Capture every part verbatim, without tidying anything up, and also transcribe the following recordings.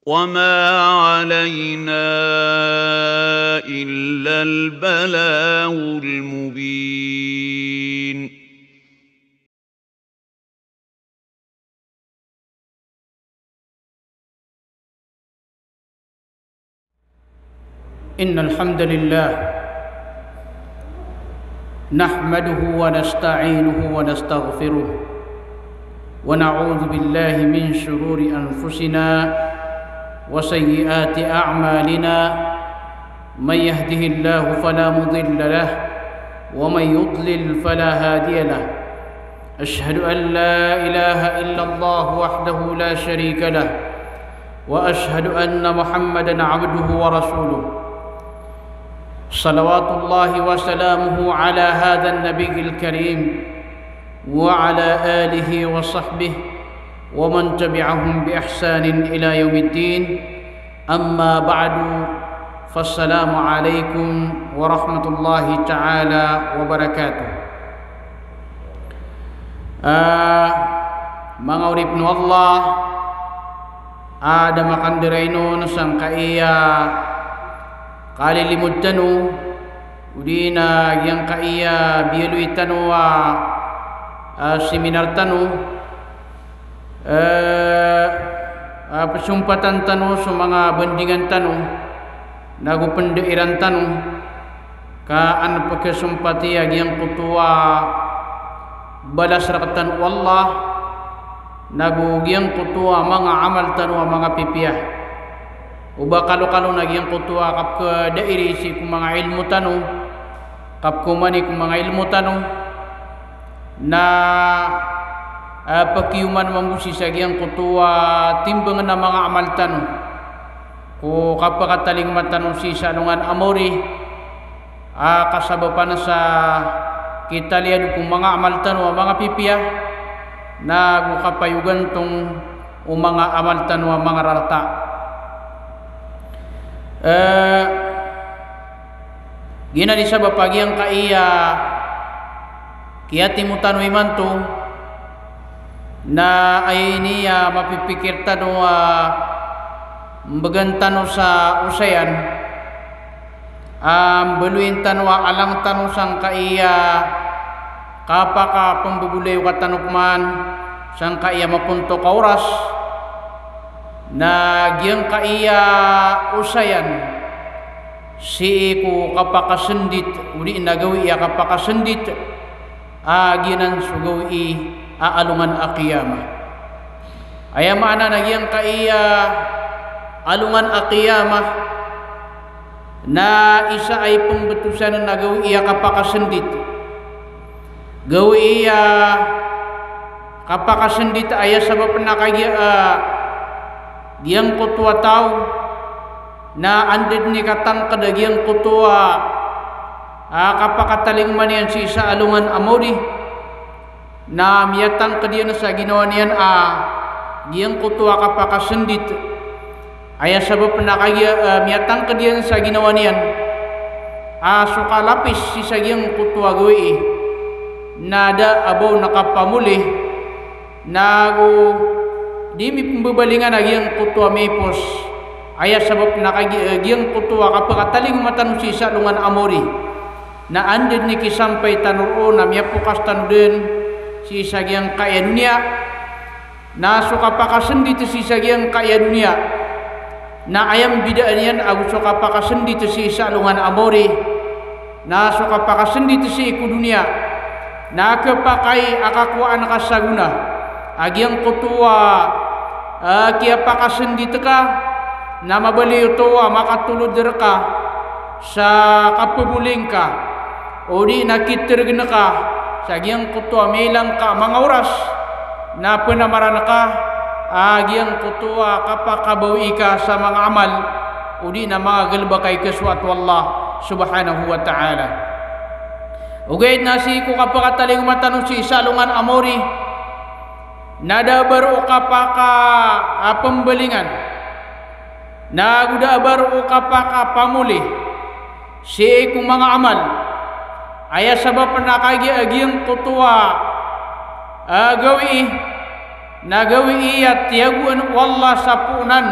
وما علينا إلا البلاغ المبين. إن الحمد لله نحمده ونستعينه ونستغفره، ونعوذ بالله من شرور أنفسنا وسيئات أعمالنا. من يهده الله فلا مضل له، ومن يضلل فلا هادي له. أشهد أن لا إله إلا الله وحده لا شريك له، وأشهد أن محمدا عبده ورسوله. صلوات الله وسلامه على هذا النبي الكريم، وعلى آله وصحبه ومن تبعهم بإحسان إلى يوم الدين. أما بعد، فالسلام عليكم ورحمة الله تعالى وبركاته. Ah, manga oripn o Allah, a da makandarainon sangkaya kalilimod tano, odi na giyangkaya biyaloy tano a, ah, seminar tano, eh, ah, pzompatan tano so manga bandingan tano, nago pndairan tano, ka an pkhasompati a giyangkoto a balas rktano o Allah, nago giyangkoto a manga amal tano a manga pipiya. O ba kalokalo na giyangkoto a kapkhadairi sii ko manga ilmo tano, kapkhaomani ko manga ilmo tano, na, ah, pkhiyoman mambo sii sa giyangkoto a timbang a manga amal tano ko kapakatalingoma tano sii sa alongan a maori, a kasabapan sa kitaliyad ko manga amal tano a manga pipiya, nago kapayogan tano o manga amal tano a manga rarata. Eh, giyanan i sabap a giyangkaya kiyatimo tano imanto, na aya ini a mapipikir tano a mbgan tano sa osayan, a mbaloyin tano a alang tano sangkaya kapakapmbbolay o katano pman sangkaya mapontok a oras, na giyangkaya osayan sii ko kapakasndit, odi na gawii a kapakasndit, a giyanan so gawii a alongan a qiyamah. Aya maana na giyangkaya alongan a qiyamah na isa a ipmbtosan a gawii a kapakasndit. Gawii a kapakasndit, aya sabap na kagiya, ah, giyangkoto a taw na anda dn i katangkd a giyangkoto a, ah, kapakatalingoma niyan sii sa alongan a maori, na miyatangkd iyan sa ginawa niyan a giyangkoto a kapakasndit. Aya sabap na kagiya, eh, miyatangkd iyan sa ginawa niyan a so kalapis sii sa giyangkoto a gawii na da a ba on kapamoli, nago di mipmbabalingan a giyangkoto a miipos. Aya sabap na kagiya, eh, giyangkoto a kapakatalingoma tano sii sa alongan a maori, na anda dn i kisampay tano roo na miyapokas tano dn sii sa giyangkaya doniya. Na so kapakasndit sii sa giyangkaya doniya na aya mbidaan iyan ago so kapakasndit sii sa alongan a maori. Na so kapakasndit sii ko doniya na khapakay a kakowaan ka sa gona a giyangkoto a, ah, kiyapakasndit ka, na mabaloy oto a makatolod rka sa kapamoli ngka, odi na kitrgn ka sa giyangkoto a miyailay ngka a manga oras, na pnamaran ka a giyangkoto a kapakabawii ka sa manga amal, odi na manga galbk a ikasoat o Allah subhanahu wa ta'ala. Ogaid na sii ko kapakatalingoma tano sii sa alongan a maori, na da a ba roo kapaka, ah, pmbalingan, nago da a ba roo kapakapamoli sii ko manga amal. Aya sabap na kagiya a giyangkoto a, ah, gawii na gawii a tiyagoan o Allah sa poonan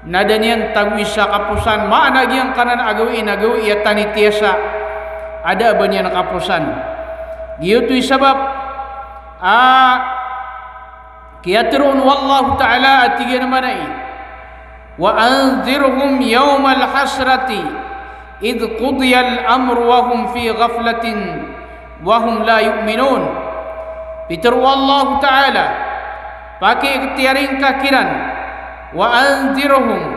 Na da niyan tagoi sa kaposan, maana giyangkanan a gawii na gawii a tanitiyasa a da a ba niyan kaposan. Giyoto i sabap a kiyatero on o Allahu Ta'ala a tig iyan a maana i, "Wa anzirhum yawmal hasrati idh qudiyal amru wa hum fi ghaflatin wa hum la yu'minun." Pitero o Allahu Ta'ala, pakiikhtiyari ngka kiran, wa anzirhum,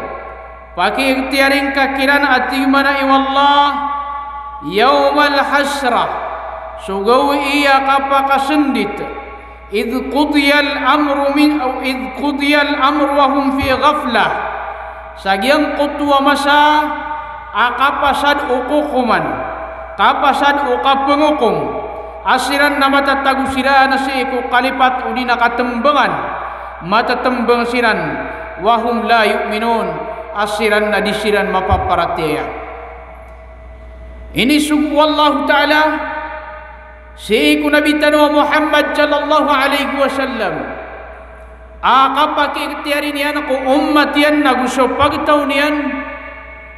pakiikhtiyari ngka kiran a tig iyan a maana i o Allah, yawmal hasrah, so gawii a kapakasndit, idh qudiyal amru min, aw idh qudiyal amru wa hum fi ghaflah. Sa giyangkoto a masa a kapasad o kokoman, kapasad o kapangokom, a siran na matatago siran sii ko kalipat odi na katembangan, matatembang siran, wa hum la yu'minun, a siran na di siran mapaparatiyaya. Inisogo o Allahu Ta'ala sii ko Nabi tano a Muhammad sallallahu alaihi wasallam a kapakiikhtiyari niyan ko ummat iyan, nago so pagtaw niyan,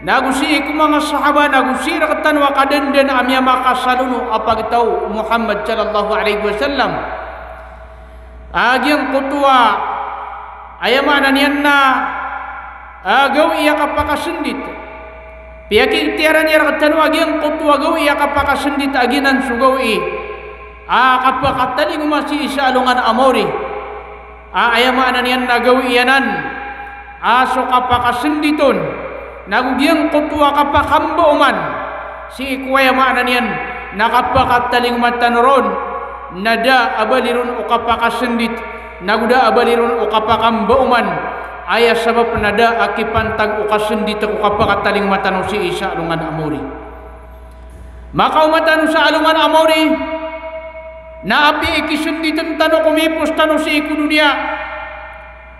nago sii ko manga sahaba, nago sii rektano a kadandan a miyamakasalono a pagtaw o Muhammad sallallahu alaihi wasallam. A giyangkoto a, aya maana niyan na, a gawii a kapakasndit. Piyakiikhtiyara niyan rektano a giyangkoto a gawii a kapakasndit a giyanan so gawii a kapakatalingoma sii sa alongan a maori. A aya maana niyan na gawii anan a so kapakasndit on, nago giyangkoto a kapakambaoman sii ko aya maana niyan na kapakatalingoma tano ron, na da a bali ron o kapakasndit, nago da a bali ron o kapakambaoman, aya sabap na da a kipantag o kasndit ko kapakatalingoma tano sii sa alongan a maori. Makaoma tano sa alongan a maori, na apiya i kisnditn tano ko mipos tano sii ko doniya,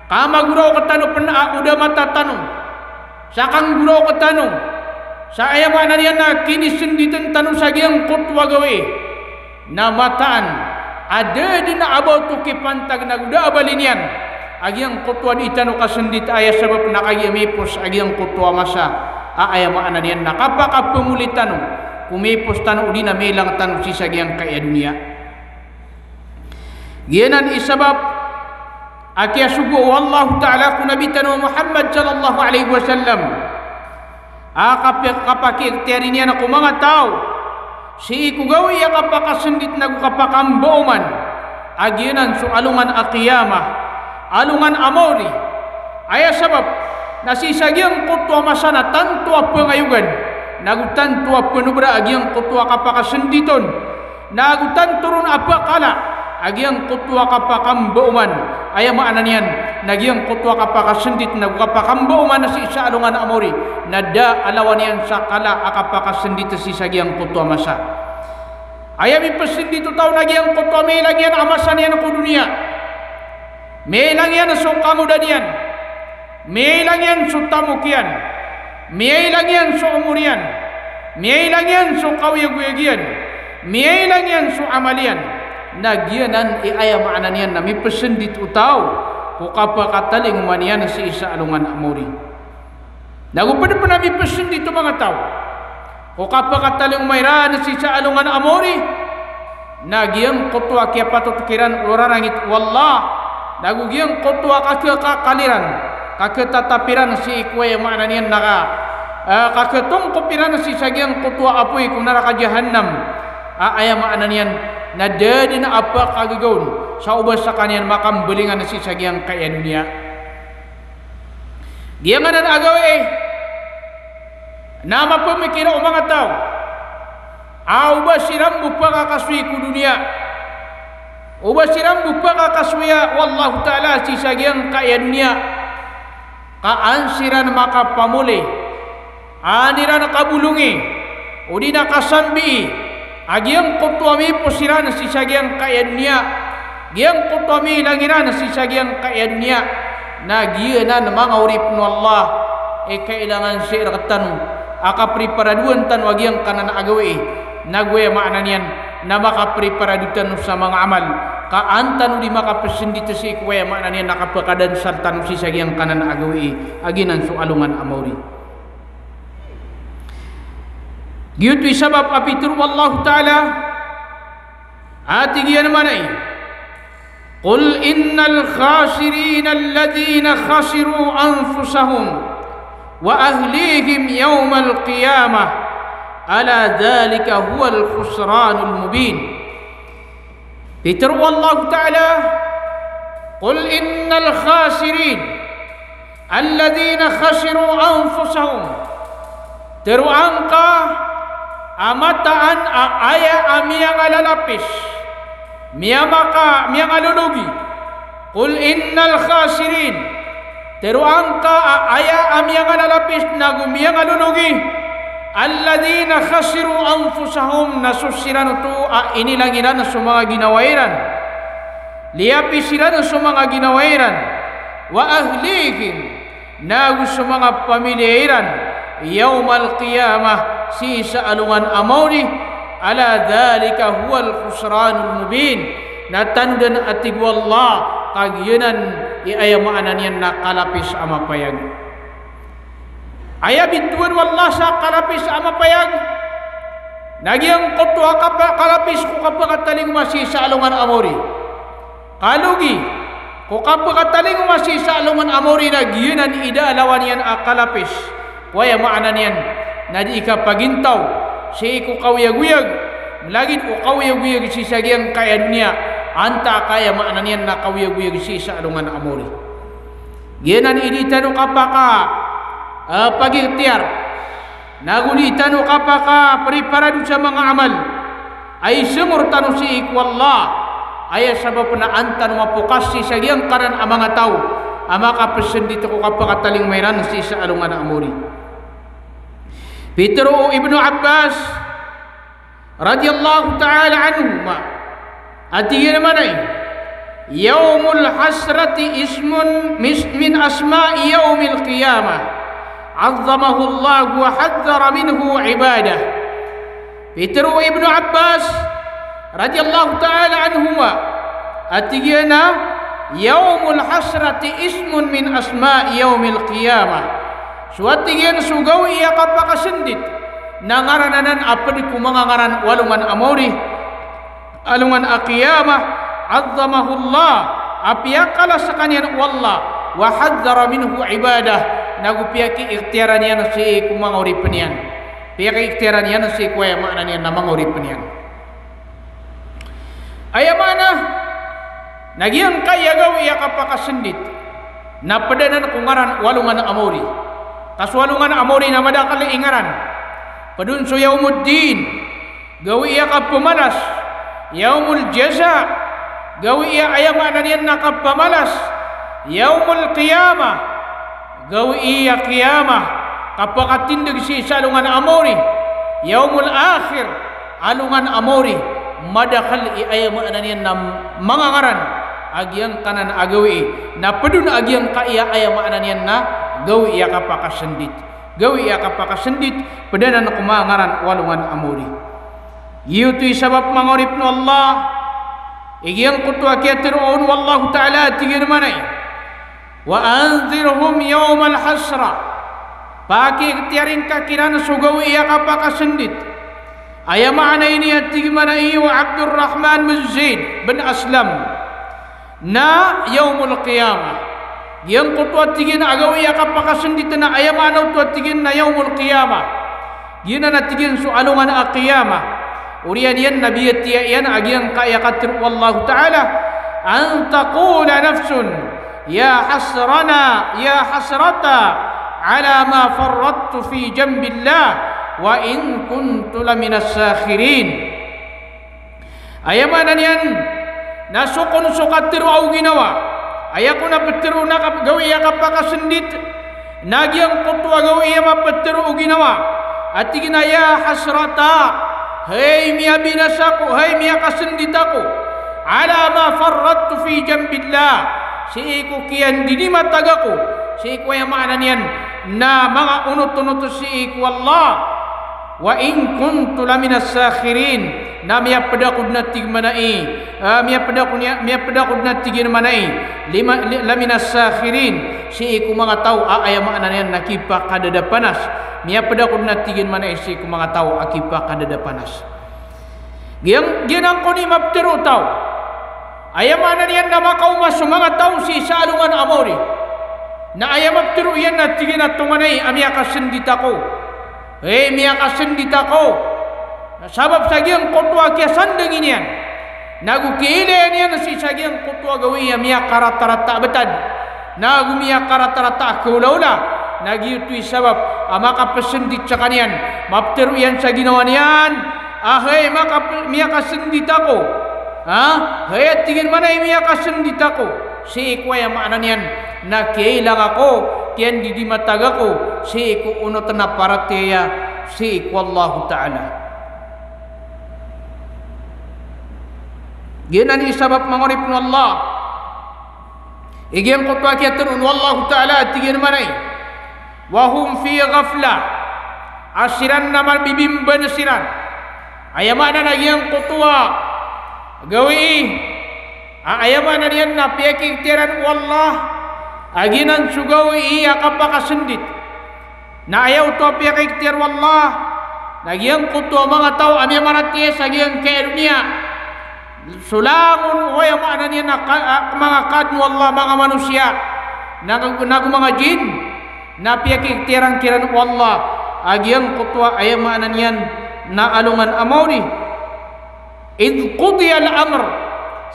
ka magoraok tano pn a o da mata tano sa kanggoraok tano sa aya maana niyan na kinisnditn tano sa giyangkoto a gawii, na mataan a da dn a ba oto kipantag nago da a bali niyan a giyangkoto a dii tano kasndit, aya sabap na kagiya mipos a giyangkoto a masa a aya maana niyan na kapakapmoli tano ko mipos tano odi na milang tano sii sa giyangkaya doniya. Giyanan i sabap a kiyasogo o Allahu Ta'ala ko Nabi tano Muhammad sallallahu alaihi wasallam a kapi-, kapakiikhtiyari niyan ko manga taw sii ko gawii a kapakasndit nago kapakambaoman a giyanan so alongan a qiyamah, alongan a maori. Aya sabap na sii sa giyangkoto a masa na tanto a pngayogan, nago tanto a pnobra a giyangkoto a kapakasndit on, nago tanto ron a pkala a giyangkoto a kapakambaoman. Aya maana niyan na giyangkoto a kapakasndit nago kapakambaoman sii sa alongan a maori na da a lawan iyan sa kala a kapakasndit sii sa giyangkoto a masa. Aya mipsndit o taw na giyangkoto a milang iyan a masa niyan ko doniya, milang iyan so kangoda niyan, milang iyan so tamok iyan, milang iyan so omor iyan, milang iyan so kaoyagoyag iyan, milang iyan so amal iyan. Na giyanan i aya maana niyan na mipsndit o taw ko kapakatalingoma niyan sii sa alongan a maori. Nago pd pn a mipsndit o manga taw ko kapakatalingoma iran sii sa alongan a maori na giyangkoto a kiyapatot kiran o rarangit o Allah, nago giyangkoto a kakekakal iran, kaketatap iran sii ko aya maana niyan na ka, eh, kaketongkop iran sii sa giyangkoto a apoy ko naraka Jahannam. A aya maana niyan na da dn a pkagagaon sa o ba skaniyan makambalingan sii sa giyangkaya doniya. Giyanan a gawii na mapmikira o manga taw a o ba siran bo pakakasoy ko doniya, o ba siran bo pakakasoya o Allahu Ta'ala sii sa giyangkaya doniya, ka an siran makapamoli, an iran kabolongi odi na kasambii a giyangkoto a mipos iran sii sa giyangkaya doniya, giyangkoto a milang iran sii sa giyangkaya doniya. Na giyanan manga oripn o Allah i kailangan sii rktano a kapriparadoan tano a giyangkanan a gawii, nago aya maana niyan na makapriparado tano sa manga amal Ka an tano di makapesendit sii ko aya maana niyan na kapekadansal tano sii sa giyangkanan a gawii a giyanan so alongan a maori. Giyoto i sabap a pitero o Allah Ta'ala a tig iyan a maana i, "Qul innal khasirina alladhina khasiru anfusahum wa ahlihim yawmal qiyamah, ala dhalika huwal khusranul mubin." Pitero o Allah Ta'ala, "Qul innal khasirin alladhina khasiru anfusahum." Teroa ngka a mataan a aya a miyangalalapis, miyamaka, miyangalologi. "Qul innal khasirin." Teroa ngka a aya a miyangalalapis nago miyangalologi, alladhina khasiru anfusahum, na so siran oto a inilang iran so manga ginawa iran, liyapis iran so manga ginawa iran, wa ahlihim, nago so manga pamiliya iran, yawmal qiyamah, sii sa alongan a maori, ala dhalika huwal khusranul mubin. Na tanodan a tig o Allah, ka giyanan i aya maana niyan na kalapis a mapayag. Aya bitowan o Allah sa kalapis a mapayag, na giyangkoto a kapa-, kalapis ko kapakatalingoma sii sa alongan a maori. Kalogi ko kapakatalingoma sii sa alongan a maori na giyanan i da a lawan iyan a kalapis ko aya maana niyan na di kapagintaw sii ko kaoyagoyag, lagid o kaoyagoyag sii sa giyangkaya doniya, antaa ka aya maana niyan na kaoyagoyag sii sa alongan a maori. Giyanan i di tano kapaka, eh, pagikhtiyar, nago di tano kapakapreparado sa manga amal a isomor tano sii ko Allah, aya sabap na an tano mapokas sii sa giyangkanan a manga taw a makapesendit ko kapakatalingoma iran sii sa alongan a maori. Pitero o Ibnu Abbas radiyallahu ta'ala anhuma a tig iyan a maana i, "Yawmul hasrati ismun mis-, min asma'i yawmil qiyamah, 'azzamahu Allah wa hadhdhara minhu ibadah." Pitero o Ibnu Abbas radiyallahu ta'ala anhuma a tig iyan a, "Yawmul hasrati ismun min asma'i yawmil qiyamah." So a tig iyan so gawii a kapakasendit na ngaran anan a ped ko manga ngaran o alongan a maori, alongan a qiyamah, 'azzamahu Allah, a piyakala sekaniyan o Allah, wa hadhdhara minhu ibadah, nago piyakiikhtiyaran iyan sii ko manga oripen iyan. Piyakiikhtiyaran iyan sii ko aya maana niyan na manga oripen iyan. Aya maana na giyangkaya gawii a kapakasendit na ped anan ko ngaran o alongan a maori. Ka so alongan a maori na madakel i ngaran. Ped on so Yawmuddin, gawii a kapemalas. Yawmul jaza, gawii a aya maana niyan na kapamalas. Yawmul qiyamah, gawii a qiyamah, kapakatindeg sii sa alongan a maori. Yawmul akhir, alongan a maori. Madakel i aya maana niyan na manga ngaran a giyangkanan a gawii na ped on a giyangkaya aya maana niyan na gawii a kapakasendit. Gawii a kapakasendit, ped anan ko manga ngaran o alongan a maori. Giyoto i sabap manga oripen o Allah, i giyangkoto a kiyatero on o Allah Ta'ala a tig iyan a maana i, "Wa anzirhum yawmal hasrah." Pakiikhtiyarin ka kiran so gawii a kapakasendit. Aya maana ini a tig iyan a maana i o Abdurrahman bin Zaid bin Aslam na yawmul qiyamah. Giyangkoto a tig iyan a gawii a kapakasendit na aya maana oto a tig iyan na yawmul qiyamah, giyanan a tig iyan so alongan a qiyamah. Oriyan iyan na biyatiya iyan a giyangkaya katero o Allah Ta'ala, "An taqula nafsun ya hasrana, ya hasrata ala ma farrattu fi jambillah wa in kuntu laminas sakhirin." Aya maana niyan na so kon so katero o ginawa, aya kon a petero na kap-, gawii a kapakasendit, na giyangkoto a gawii a mapetero o ginawa a tig iyan a, "Ya hasrata, hay miyabinasa ako, hay miyakasendit ako, ala ma farrattu fi jambillah, sii ko kiyandinimatag ako sii ko," aya maana niyan na manga onot-onot sii ko Allah. Wa in kuntu laminas sakhirin. Na miyapd ako dn a tig iyan manay, ah, miyapd ako niya, miyapd ako dn a tig iyan manay, lima, li, laminas sakhirin, sii ko manga taw a aya maana niyan na kipakadadapanas. Miyapd ako dn a tig iyan manay sii ko manga taw a kipakadadapanas. Giyang, giyanan kon i maptero o taw. Aya maana niyan na makaoma so manga taw sii sa alongan a maori. Na aya maptero iyan na tig iyan a tonganay a miyakasndit ako. Hay, miyakasndit ako. Na sabap sa giyangkoto a kiyasandngi niyan. Nago kiyailaya niyan sii sa giyangkoto a gawii a miyakaratarata a btad. Nago miyakaratarata a kawlawla. Na giyoto i sabap a makapsndit skaniyan. Maptero iyan sa ginawa niyan. A hay, makap-, miyakasndit ako. Ha? Hay, a tig iyan manay miyakasndit ako. Sii ko aya maana niyan na kiyailang ako, kiyandidimatag ako, sii ko onot na paratiyaya, sii ko Allahu Ta'ala. Giyanan i sabap manga oripn o Allah. I giyangkoto a kiyatero o Allahu Ta'ala a tig iyan manay. Wa hum fi ghaflah. A siran na mabibimban siran. Aya maana na giyangkoto a gawii. A aya maana niyan na piyakiktiyaran o Allah. A giyanan so gawii a kapakasndit. Na aya oto a piyakiktiyaran o Allah. Na giyangkoto a manga taw a miyamaratiyaya sa giyangkaya doniya. So langon o aya maana niyan na ka-, a, manga kadn o Allah, manga manosiya. Na, nago manga jinn. Na piyakiktiyaran kiran o Allah. A giyangkoto a aya maana niyan na alongan a maori. Idh qudiyal amr.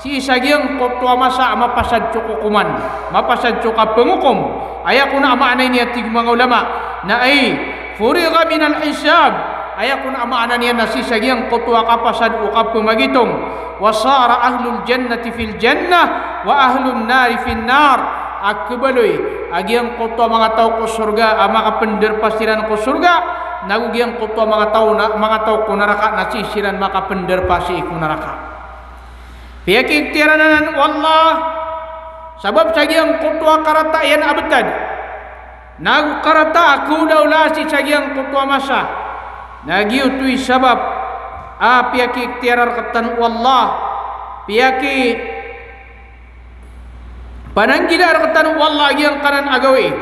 Sii sa giyangkoto a masa a mapasad so kokoman. Mapasad so kapngokom. Aya kon a maana niyan a tig o manga ulama. Na ay, furigha minal hisab. Aya kon a maana niyan na sii sa giyangkoto a kapasad o kapmagitong. Wa sara ahlul jannati fil jannah, wa ahlun nari fin nar. A khabaloy a giyangkoto a manga taw ko sorga a makapndarpa siran ko sorga, nago giyangkoto a manga taw na, manga taw ko naraka na sii siran makapndarpa sii ko naraka. Piyakiktiyaran anan o Allah, sabap sa giyangkoto a karata iyan a btad. Nago karata a kawlawla sii sa giyangkoto a masa. Na giyoto i sabap a piyakiktiyaran rktano o Allah. Piyaki-, pananggila rktano o Allah a giyangkanan a gawii.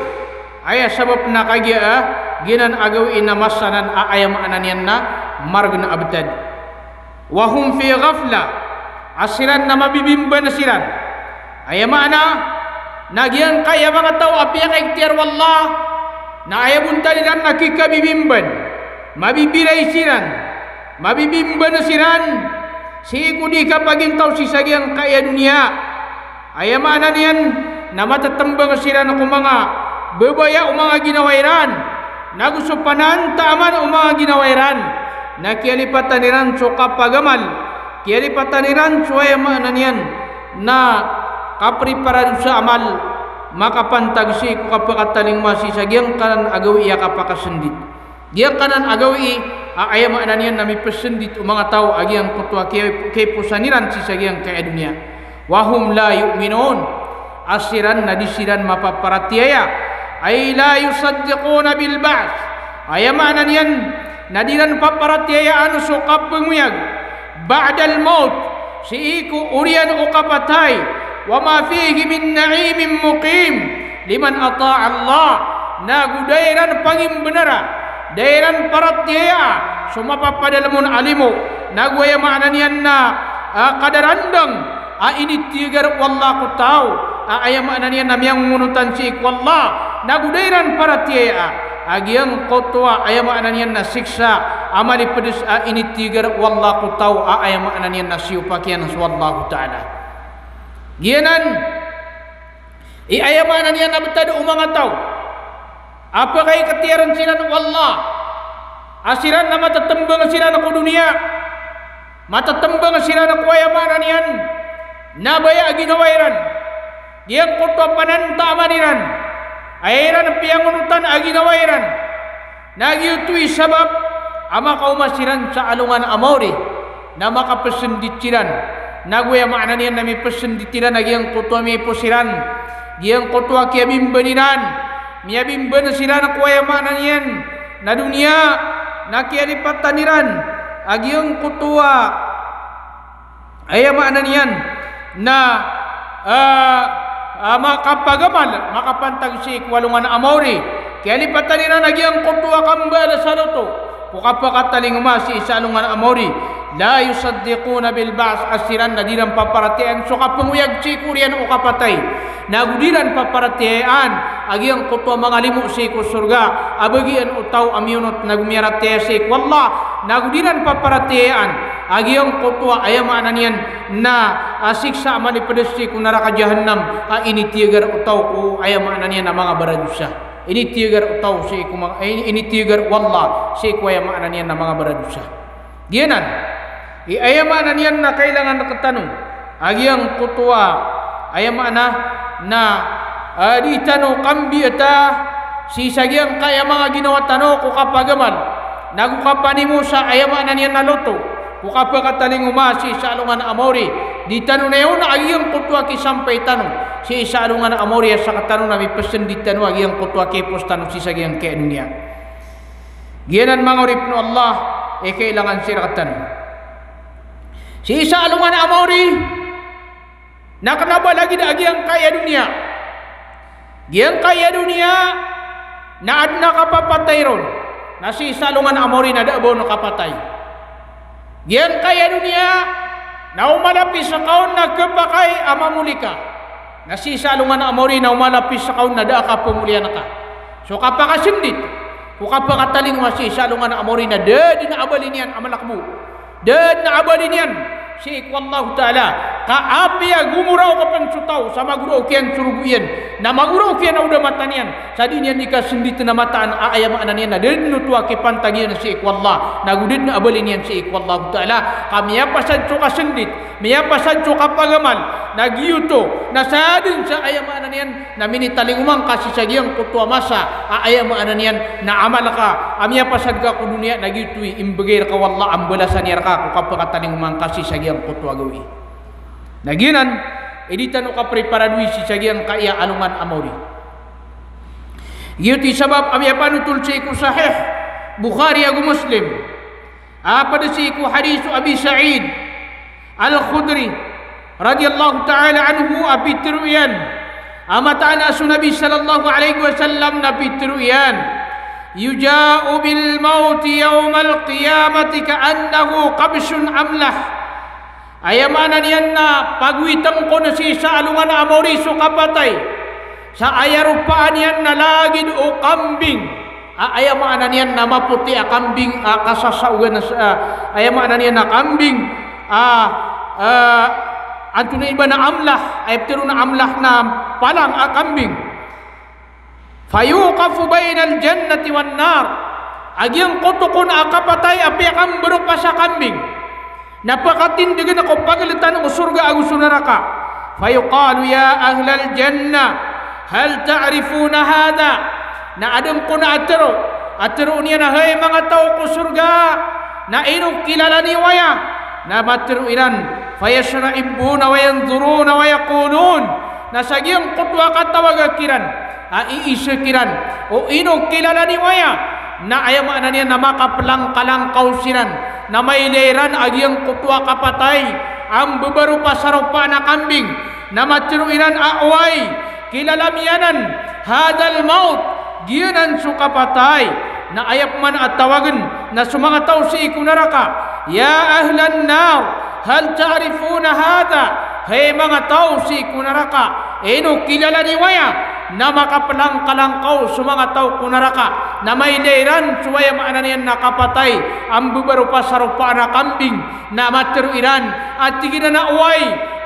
Aya sabap na kagiya a, giyanan a gawii na masa nan a aya maana niyan na margn a btad. Wa hum fi ghaflah, a siran na mabibimban siran. Aya maana, na giyangkaya manga taw a piyakiktiyaran o Allah, na aya bontal iran na kikabibimban, mabibiray siran, mabibimban siran, sii ko di kapagintaw sii sa giyangkaya doniya. Aya maana niyan na matatmbang siran ko manga babaya o manga ginawa iran, nago so panantaaman o manga ginawa iran, na kiyalipatan iran so kapagamal, kiyalipatan iran so aya maana niyan na kapriparado sa amal, makapantag sii ko kapakatalingoma sii sa giyangkanan a gawii a kapakasndit. Giyangkanan a gawii a aya maana niyan na mipsndit o manga taw a giyangkoto a kiya-, kiyaposan iran sii sa giyangkaya doniya. Wa hum la yu'minun. A siran na di siran mapaparatiyaya. Ay la yusaddiquna bil ba'th. Aya maana niyan na di ran paparatiyayaan so kapngoyag. Ba'dal mawt, sii ko oriyan o kapatay, wa ma fihi min na'imin muqim, liman ata'a Allah, nago da iran pangimbnara, da iran paratiyayaa so mapapadalm on a limo, nago aya maana niyan na, ah, kadarandang a initigar o Allah ko taw, a aya maana niyan na miyangonotan sii ko Allah, nago da iran paratiyayaa a giyangkoto a aya maana niyan na siksa a malipds a initigar o Allah ko taw a aya maana niyan na siyopak iyan so Allahu Ta'ala. Giyanan i aya maana niyan na btad o manga taw a pkhaiktiyaran siran o Allah, a siran na matatmbang siran ko doniya, matatmbang siran ko aya maana niyan na baya a ginawa iran, giyangkoto a panantaaman iran, aya iran piyangonotan a ginawa iran. Na giyoto i sabap a makaoma siran sa alongan a maori, na makapsndit siran. Nago aya maana niyan na mipsndit iran a giyangkoto a miipos iran, giyangkoto a kiyabimban iran, miyabimban siran ko aya maana niyan na doniya, Na kiyalipatan iran a giyangkoto a, aya maana niyan na, ah, ah, makapagamal, makapantag sii ko alongan a maori. Kiyalipatan iran a giyangkoto a kambal sa loto ko kapakatalingoma sii sa alongan a maori. La yusaddiquna bil ba'th, a siran na di iran paparatiyayaan so kapangoyag sii ko oriyan o kapatay. Nago di iran paparatiyayaan a giyangkoto a mangalimo sii ko sorga a bagian o taw a miyonot nago miyaratiyaya sii ko Allah. Nago di iran paparatiyayaan a giyangkoto a, aya maana niyan na, ah, siksa a maliped sii ko naraka Jahannam a initiyagar o taw ko, aya maana niyan na manga baradosa. Initiyagar o taw sii ko manga, eh, initiyagar o Allah sii ko, aya maana niyan na manga baradosa. Giyanan i, aya maana niyan na kailangan rektano a giyangkoto a, aya maana na, ah, di tano kambiyata sii sa giyangkaya manga ginawa tano ko kapagamal nago kapanimo sa, aya maana niyan na loto ko kapakatalingoma sii sa alongan a maori. Di tano nayaona a giyangkoto a kisampay tano sii sa alongan a maori a sktano na mipesendit tano a giyangkoto a kiyapos tano sii sa giyangkaya doniya. Giyanan manga oripen o Allah i kailangan sii rektano. Sii sa alongan a maori na kena ba lagid a giyangkaya doniya. Giyangkaya doniya na aden a kapapatay ron. Na sii sa alongan a maori na da a ba on kapatay. Giyangkaya doniya na o malapis ka on na kepakay a mamoli ka. Na sii sa alongan a maori na o malapis ka on na da a kapemolian ka. So kapakasendit ko kapakatalingoma sii sa alongan a maori na da den a abali niyan a malakbo. Da den a abali niyan sii ko Allahu Ta'ala. Ka apiya gomoraok pen so taw sa magoraok iyan so rogo iyan, na magoraok iyan a odamatan iyan, sa di niyan di kasenditen a mataan a, aya maana niyan na da den oto a kipantag iyan sii ko Allah, nago da den a abali niyan sii ko Allahu Ta'ala. Ka miyapasad so kasendit, miyapasad so kapagamal, na giyoto na sa den sa, aya maana niyan na minitalingoma ngka sii sa giyangkoto a masa a, aya maana niyan na amal ka a miyapasad ka ko doniya, na giyoto i imbegay reka o Allah a mbalasan iyan reka ko kapakatalingoma ngka sii sa giyangkoto a gawii. Na giyanan i di tano kapreparadowi sii sa giyangkaya alongan a maori. Giyoto i sabap a miyapanotol sii ko Sahih Bukhari ago Muslim a ped sii ko hadis o Abi Sa'id Al-Khudri radiyallahu ta'ala anhu a pitero iyan a mataan a so Nabi sallallahu alaihi wasallam na pitero iyan, "Yuja'u bil mauti yawmal qiyamati ka'annahu kabshun amlah." Aya maana niyan na pagowiten ko na sii sa alongan a maori so kapatay sa aya ropaan iyan na lagid o kambing. A, aya maana niyan na mapoti a kambing a kasasaogan a, aya maana niyan na kambing a, a, antonaa i ba na amlah, aya petero na amlah na palang a kambing. Fayuqafu bainal jannati wan nar. A giyangkoto kon a kapatay a piyakamberopa sa kambing na pakatindegen ko pageletan o sorga ago so naraka. Fayuqalu, "Ya ahlal jannah, hal ta'rifuna hadha?" Na aden kon a tero a teroon iyan a, "Hay manga taw ko sorga, na ino kilala niyo aya?" Na matero iran, fayashra'ibuna wa yanzuruna wa yaqulun. Na sa giyangkoto a katawaga kiran a iisa kiran o ino kilala niyo aya, na aya maana niyan na makaplangkalangkaw siran, na mailay iran a giyangkoto a kapatay a mbebaropa sa ropaan a kambing, na matero iran a, "Oway, kilala mi anan, hadhal maut, giyanan so kapatay." Na aya pman a tawagen na so manga taw sii ko naraka, "Ya ahlan nar, hal ta'rifuna hadha?" Hay manga taw sii ko naraka, ino kilala niyo aya? Na makaplangkalangkaw so manga taw ko naraka, na mailay iran so, aya maana niyan na, kapatay a mbebaropa sa ropaan a kambing, na matero iran a tig iran a, "Oway,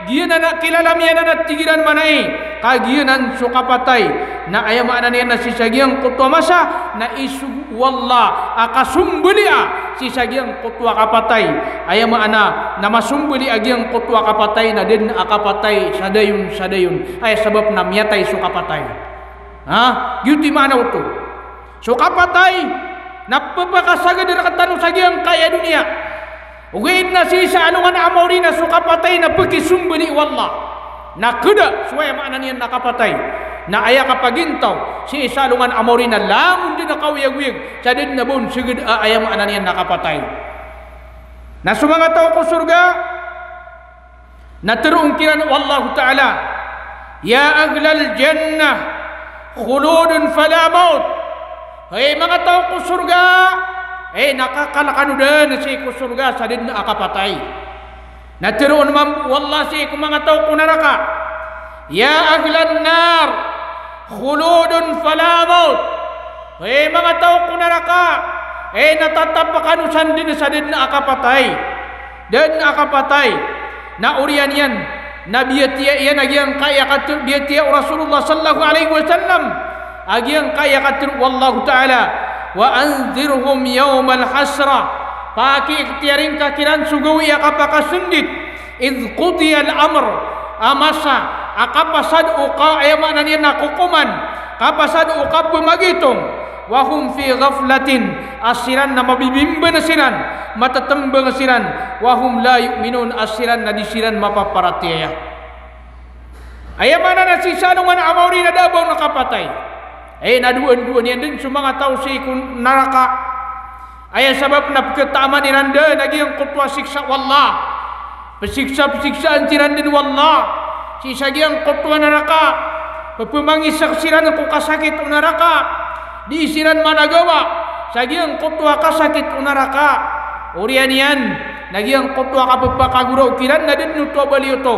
giyanan a kilala mi anan," a tig iran, "manay ka giyanan so kapatay." Na aya maana niyan na sii sa giyangkoto a masa na isogo o Allah a kasombaliya sii sa giyangkoto a kapatay. Aya maana na masombali a giyangkoto a kapatay na da den a kapatay sa dayon sa dayon. Aya sabap na miyatay so kapatay. Ha? Giyoto i maana oto. So kapatay na pepakasagad rektano sa giyangkaya doniya. Ogaid na sii sa alongan a maori na so kapatay na pekisombali o Allah. Na keda so, aya maana niyan na, kapatay. Na aya kapagintaw sii sa alongan a maori na langon dn a kaoyagoyag sa da dn a ba on sgd a aya maana niyan na kapatay. Na so manga taw ko sorga, na tharoon kiran o Allahu Ta'ala, "Ya ahlal jannah, khuludun fala maut." Hay manga taw ko sorga, hay na kakal kano dn sii ko sorga sa da dn a kapatay. Na tharoon mambo o Allah sii ko manga taw ko naraka, "Ya ahlan nar, khuludun fala maut." Hay manga taw ko naraka, hay na tatap kano san dn sa da dn a kapatay. Da dn a kapatay. Na oriyan iyan na biyatiya iyan a giyangkaya katharo, biyatiya o Rasulullah sallallahu alaihi wasallam a giyangkaya katharo o Allahu Ta'ala, "Wa anzirhum yawmal hasrah." Pakiikhtiyari ngka kiran so gawii a kapakasndit. "Idh qudiyal amr." A masa a kapasad o ka, aya maana niyan na kokoman, kapasad o kapmagitom. "Wa hum fi ghaflatin." A siran na mabibimban siran, matatmbang siran. "Wa hum la yu'minun." A siran na di siran mapaparatiyaya. Aya maana na sii sa alongan a maori na da a ba on kapatay. Hay na dowan-dowan iyan dn so manga taw sii ko naraka. Aya sabap na pkataman iran dn a giyangkoto a siksa o Allah. Psiksa-psiksaan siran dn o Allah sii sa giyangkoto a naraka. Pphamangisak siran ko kasakit o naraka. Di siran managawa sa giyangkoto a kasakit o naraka. Oriyan iyan na giyangkoto a kapphakagoraok iran na da dn oto a bali oto,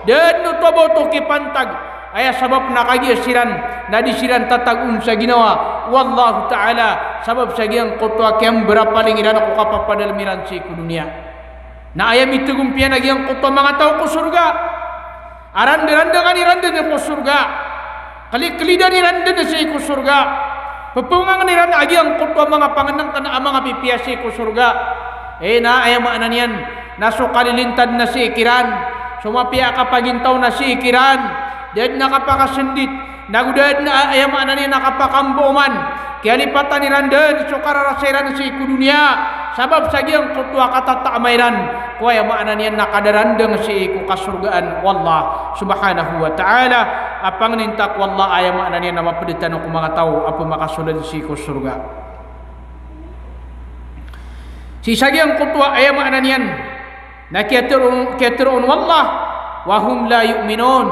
da dn oto a ba oto kipantag. Aya sabap na kagiya siran na di siran tatagoon sa ginawa o Allahu Ta'ala sabap sa giyangkoto a kiyambarapaling iran ko kapapadalm iran sii ko doniya. Na aya mitgompiya na giyangkoto a manga taw ko sorga a randrandngan iran dn ko sorga. Kliklidan iran dn sii ko sorga. Pphamangan iran a giyangkoto a manga pangnngkn a manga pipiya sii ko sorga. Hay na aya maana niyan na so kalilintad na sii kiran, so mapiya a kapagintaw na sii kiran, da dn a kapakasndit, nago da dn a aya maana niyan na kapakambooman. Kiyalipatan iran dn so kararasa iran sii ko doniya sabap sa giyangkoto a katataama iran ko aya maana niyan na kadarandang sii ko kasorgaan o Allah subhanahu wa ta'ala. A pangninta ko Allah, aya maana niyan na mapd tano ko manga taw a pmakasold sii ko sorga. Sii sa giyangkoto a aya maana niyan na kiyatharoon, kiyatharoon o Allah, "Wa hum la yu'minun."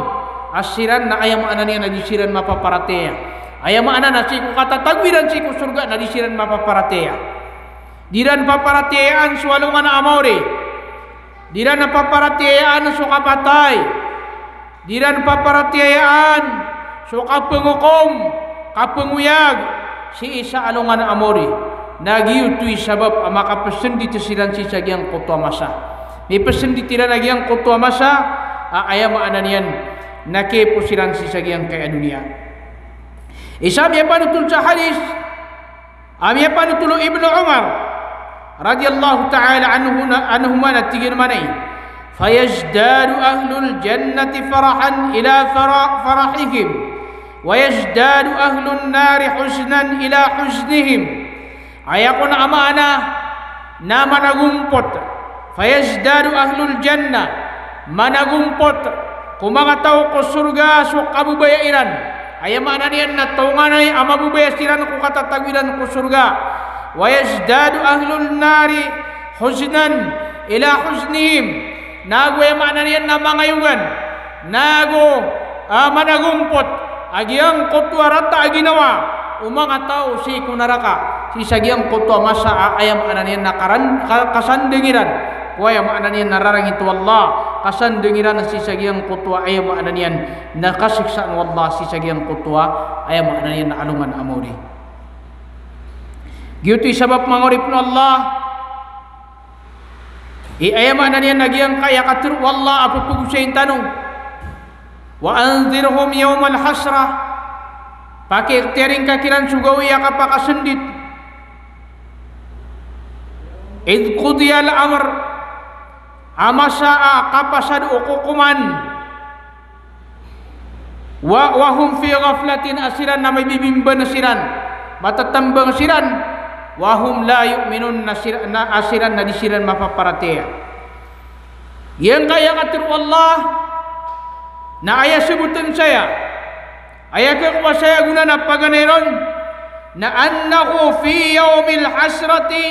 A siran na aya maana niyan na di siran mapaparatiyaya. Aya maana na sii ko katatago iran sii ko sorga na di siran mapaparatiyaya. Di iran paparatiyayaan so alongan a maori. Di iran paparatiyayaan so kapatay. Di iran paparatiyayaan so kapngokom, kapngoyag sii sa alongan a maori. Na giyoto i sabap a makapsndit siran sii sa giyangkoto a masa. Mipsndit iran a giyangkoto a masa a aya maana niyan na kiyaipos iran sii sa giyangkaya doniya. Isa a miyapanotol sa hadis a miyapanotol o Ibnu Umar radiyallahu ta'ala anhu na, anhuma na tig iyan mambo, "Fayazdadu ahlul jannati farahan ila fara-, farahihim, wa yazdadu ahlun nari huznan ila huznihim." Aya kon a maana na managompot. Fayazdadu ahlul jannah, managompot ko manga taw ko sorga so kababaya iran. Aya maana niyan na tonganay a mababaya siran ko katatago iran ko sorga. Wa yazdadu ahlun nari huznan ila huznihim. Nago aya maana niyan na mangayogan, nago, ah, managompot a giyangkoto a rata a ginawa o manga taw sii ko naraka, sii sa giyangkoto a masa a aya maana niyan na karan-, ka-, kasandng iran ko aya maana niyan na rarangit o Allah, kasandng iran sii sa giyangkoto a aya maana niyan na kasiksaan o Allah, sii sa giyangkoto a aya maana niyan na alongan a maori. Giyoto i sabap, manga oripn o Allah, i aya maana niyan na giyangkaya katharo o Allah a pphagosayn tano. Wa anzirhum yawmal hasrah. Pakiikhtiyari ngka kiran so gawii a kapakasndit. Idh qudiyal amr. A masa a kapasad o kokoman. Wa, wa hum fi ghaflatin, a siran na mabibimban siran, matatambang siran, wa hum la yu'minun, na sir-, na, a siran na di siran mapaparatiyaya. Giyangkaya katharo o Allah, na aya sabotn saya Aya kiyapasaya gona na paganay ron na annahu fi yawmil hasrati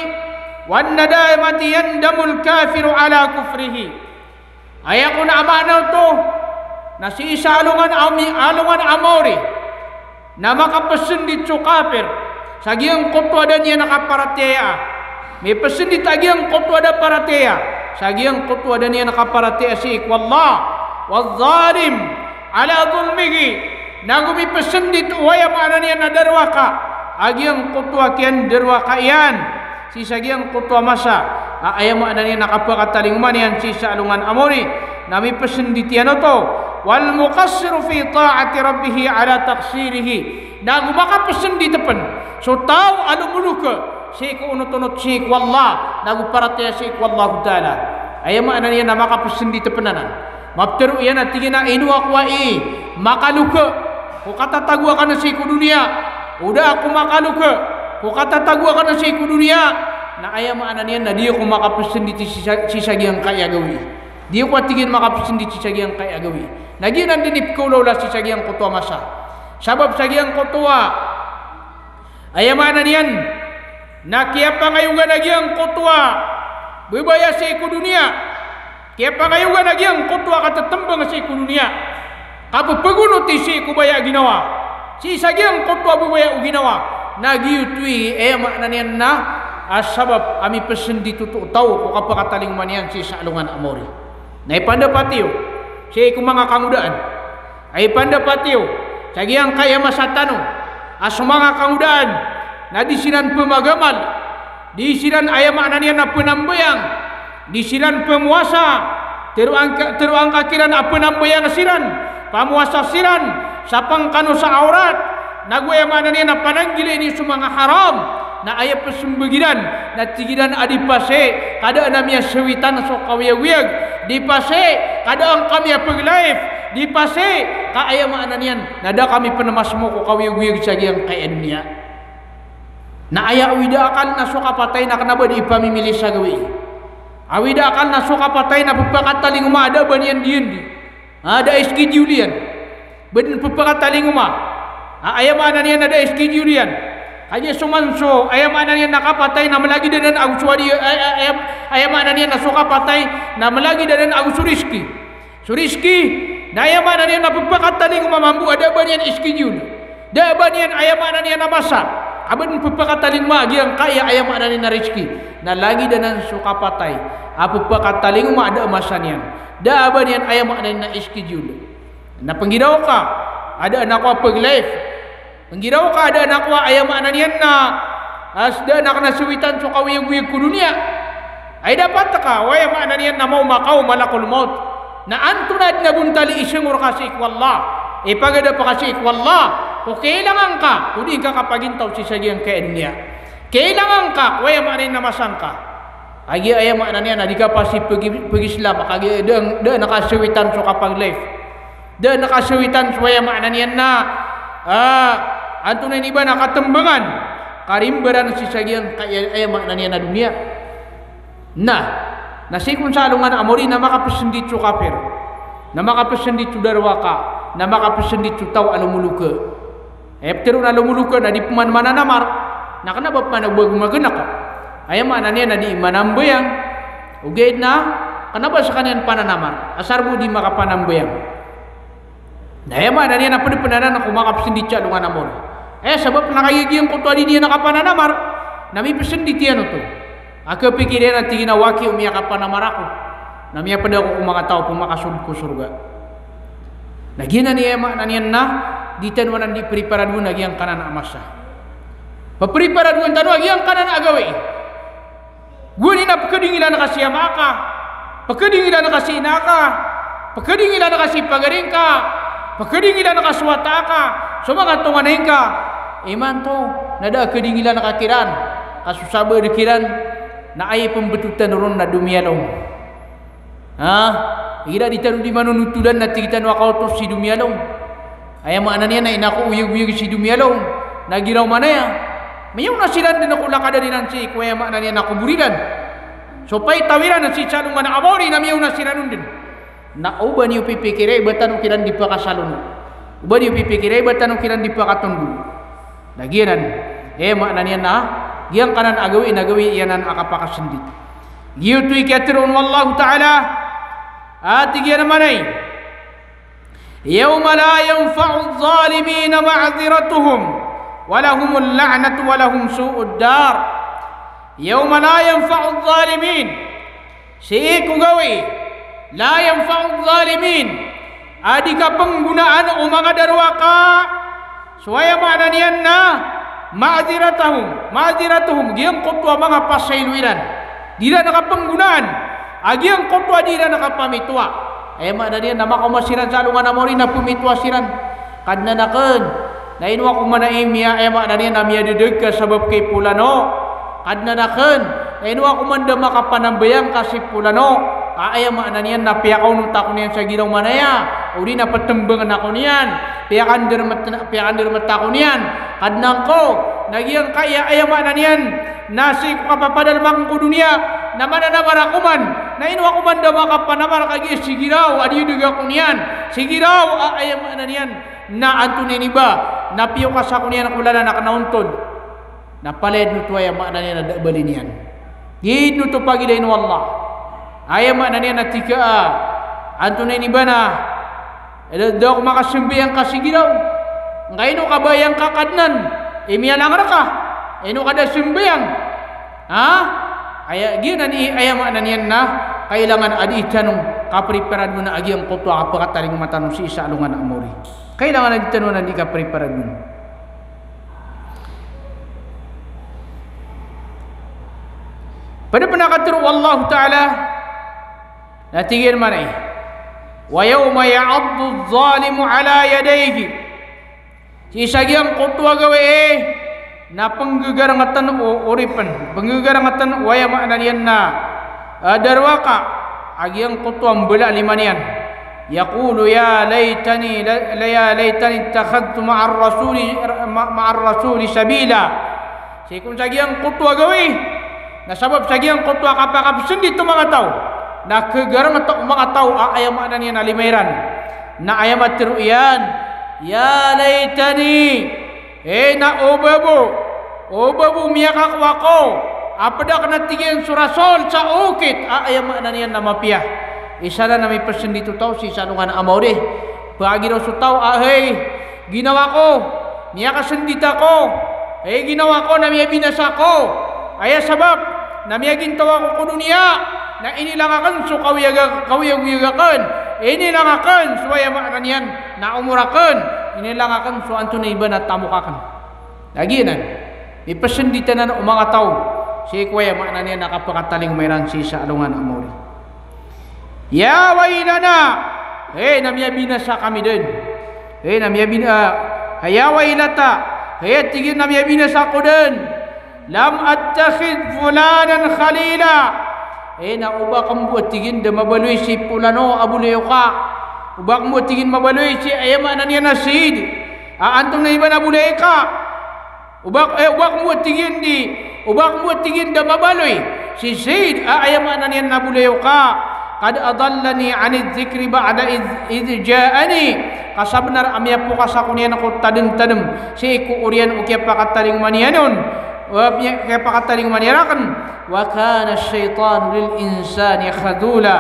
wan nadamati yandamul kafiru ala kufrihi. Aya kon a maana oto na sii sa alongan a mi-, alongan a maori na makapesendit so kapir sa giyangkoto a da niyan kaparatiyaya. Mipesendit a giyangkoto a da paratiyaya sa giyangkoto a da niyan kaparatiyaya sii ko Allah. Wadh dhalim ala dhulmihi, nago mipesendit o aya maana niyan na darowaka a giyangkoto a kiyandarowaka iyan sii sa giyangkoto a masa a aya maana niyan na kapakatalingoma niyan sii sa alongan a maori na mipesendit iyan oto. Wal muqassiru fi ta'ati rabbihi ala taqsirihi, nago makapesendit pen so taw a lomoloke sii ko onot-onot sii ko Allah, nago paratiyaya sii ko Allahu Ta'ala. Aya maana niyan na makapesendit pen anan. Maptero iyan a tig iyan a ino ako a i makaloke ko katatago akn sii ko doniya, o da ako makaloke ko katatago akn sii ko doniya, na aya maana niyan na di ako makapesendit sii sa, sii sa giyangkaya gawii. Di ako, a tig iyan, makapesendit sii sa giyangkaya gawii. Na giyanan den i pekaolaola sii sa giyangkoto a masa. Sabap sa giyangkoto a aya maana niyan na kiyapangayogan a giyangkoto a babaya sii ko doniya. Kiyapangayogan a giyangkoto a katetembang sii ko doniya, kapepegonoti sii ko baya a ginawa, sii sa giyangkoto a babaya o ginawa. Na giyoto i aya maana niyan na a sabap a mipesendit oto o taw ko kapakatalingoma niyan sii sa alongan a maori. Na ipandapat iyo sii ko manga kangodaan, a ipandapat iyo sa giyangkaya masa tano a so manga kangodaan na di siran pemagamal, di siran, aya maana niyan na, penambayang, di siran pemowasa. Tero angka, tero angka kiran a penambayang siran, pamowasa siran, sapang kano sa awrat, nago, aya maana niyan na, pananggilai niyo so manga haram. Na aya pesembag iran na tig iran a di pasi ka da a miyasawitan so kaoyagoyag, di pasi ka da angka miyapeg-live, di pasi ka, aya maana niyan na, da kami pen masomo ko kaoyagoyag sa giyangkaya doniya. Na aya awida akal na so kapatay na kena ba di ipamimili sa gawii. Awida akal na so kapatay na pepakatalingoma a da a ba niyan diyan di, a da a schedule iyan. Ba den pepakatalingoma a aya maana niyan na da a schedule iyan. Kagiya so man so, aya maana niyan na, kapatay na melagid anan ago so adi, aya, aya, aya maana niyan na so kapatay na melagid anan ago so rizki. So rizki na, aya maana niyan na, pepakatalingoma mambo a da a ba niyan schedule, da a ba niyan, aya maana niyan na, masa a ba den pepakatalingoma a giyangkaya, aya maana niyan na, rizki. Na lagid anan so kapatay a pepakatalingoma a da a masa niyan, da a ba niyan, aya maana niyan na, schedule. Na penggiraw ka a da anan ako a peg-live. Penggiraw ka a da anan ako a, aya maana niyan na, a da anan ako a sawitan so kaoyagoyag ko doniya. Ay dapat ka o, aya maana niyan na, maoma ka o malakul maut. Na antonaa den a bontal i isengor ka sii ko Allah, ipagadap ka sii ko Allah, ko kailangan ka ko di ngka kapagintaw sii sa giyangkaya doniya. Kailangan ka ko, aya maana niyan na, masa ngka. Kagiya, aya maana niyan na, di ka pasi pegi-, peg-Islam, kagiya da, da anan ako a sawitan so kapag-live. Da anan ako a sawitan so, aya maana niyan na, a, antonaa i ba na katembangan, karimbaran sii sa giyangkaya, aya maana niyan na, doniya. Na, na sii kon sa alongan a maori na makapesendit so kapir, na makapesendit so darowaka, na makapesendit so taw a lomoloke. Aya petero na lomoloke na di peman mananamar. Na kena ba peman a ba gomaganak, aya maana niyan na di manambayang. Ogaid na kena ba sekaniyan pananamar, asar bo di makapanambayang. Na aya maana niyan na ped pen anan ko makapesendit sa alongan a maori. Aya sabap na kagiya giyangkoto a di niyan kapananamar na mipesendit iyan oto. A kapikir iyan a tig iyan a, waki o miyakapanamar ako na miyaped ako ko manga taw a pemakasold ko sorga. Na giyanan i, aya maana niyan na, di tano anan di preparadon a giyangkanan a masa. Pepreparadoan tano a giyangkanan a gawii. Gowani na pekedingilan ka si ama ka, pekedingilan ka si ina ka, pekedingilan ka si pagari ngka, pekedingilan ka so wata ka, so manga tonganay ngka. Imanto na da a kedingilan ka kiran, ka so sabaad kiran, na aya pembetowan ron na domiyalong. Ha? Igira di tano di manonotolan na tig tano a kaoto si domiyalong. Aya maana niyan na, ino ko oyagoyag si domiyalong, na giraw man aya, miyaona siran den ko lakadan iran sii ko, aya maana niyan na, kobor iran. So paitaw iran sii sa alongan a maori na miyaona siran on den. Na o ba niyo pipikiri, ba tano kiran di pakasalono. Oba di pipikiri, ba tano kiran di pakatondog. Na giyanan, aya maana niyan na giyangkanan a gawii na gawii iyan a kapakasndit. Giyoto i kiyatharo o Allahu Ta'ala a tig iyan a manay: Yawma la yanfa'u adh-dhalimina ma'dhiratuhum wa lahumul la'natu wa lahum su'ud dar. Yawma la yanfa'u adh-dhalimin, sii ko gawii, la yanfa'u adh-dhalimin, a di kapnggonaan o manga darowaka so aya maana niyan na ma'dhiratahum, ma'dhiratuhum, giyangkoto a manga pasaylo iran. Di iran kapnggonaan a giyangkoto a di iran kapamitowa. Aya maana niyan na makaoma siran sa alongan a maori na pmitowa siran. Kadnan akn, na ino ako man a imiya, aya maana niyan na miyadadg ka sabap ki polano. Kadnan akn, na ino ako man da makapanambayang ka si polano a aya maana niyan na piyakaonot ako niyan sa giraw manaya, odi na ptmbngn ako niyan, piyakandarmt, piyakandarmt ako niyan. Kadnan ko, na giyangkaya aya maana niyan na sii ko kapapadalm akn ko doniya na mananamar ako man, na ino ako man da makapanamar kagiya si giraw a diyadg ako niyan, si giraw a aya maana niyan na antonaa ini ba, na piyokas ako niyan ko lalan akn a ontol. Na palaya dn oto aya maana niyan na da a bali niyan. Giyoto pagilayn o Allah. Aya maana niyan na tig ka a antonaa ini ba na da, da ako makasambayang ka si giraw. Ngkaino ka ba aya ngka Kadnan i miyalang rka? Ino ka da sambayang? Ha? Aya, giyanan i aya maana niyan na kailangan a di tano kapreparadowan a giyangkoto a kapakatalingoma tano sii sa alongan a maori. Kailangan a di tano na di kapreparadowan. Pd pn a katharo o Allahu Ta'ala na tig iyan manay: Wa yawma ya'addu adh-dhalimu ala yadayhi. Sii sa giyangkoto a gawii na pnggagarngtn o oripn, pnggagarngtn o aya maana niyan na, eh, darowaka a giyangkoto a mbala a lima niyan. Yaqulu ya laytani la, la, ya laytani ittakhadhtu ma'ar rasuli, ma, ma'ar rasuli sabila. Sii kon sa giyangkoto a gawii na sabap sa giyangkoto a kapakapsndit o manga taw na khagarngta o manga taw a aya maana niyan na lima iran. Na aya matharo iyan, ya laytani, hay na oba bo, oba bo miyakakowa ako a pd akn a tig iyan so rasol sa okit a aya maana niyan na mapiya. Isa na mipsndit o taw sii sa alongan a maori. Pagiraw so taw a hay ginawa ko, miyakasndit ako, hay ginawa ko na miyabinasa ako. Aya sabap na miyagintaw ako ko doniya na inilang akn so kawiyag, kawiyagoyag akn, inilang akn so aya maana niyan na omor akn, inilang akn so antonaa i ba na tamok akn. Na giyanan, mipsndit anan o manga taw sii ko aya maana niyan na kapakatalingoma iran sii sa alongan a maori. Ya waylana, hay na miyabinasa kami dn. Hay na miyabin-, ah, ya waylata, hay a tig iyan na miyabinasa ako dn. Lam attakhidh fulanan khalila. Hay na oba akn bo a tig iyan da mabaloy si polano a bolayoka. Oba akn bo a tig iyan mabaloy si aya maana niyan na Zaid a antonaa i ba na bolayoka. Oba, eh, oba akn bo a tig iyan di, oba akn bo a tig iyan da mabaloy si Zaid a aya maana niyan na bolayoka. Qad adallani anidh dhikri ba'da idh, idh ja'ani. Ka sabnar a miyapokas ako niyan ko tadmtadm sii ko oriyan o kiyapakatalingoma niyan on. Wa miya-, kiyapakatalingoma niyan rakn. Wa kana ash-shaytanu lil insani khadhula.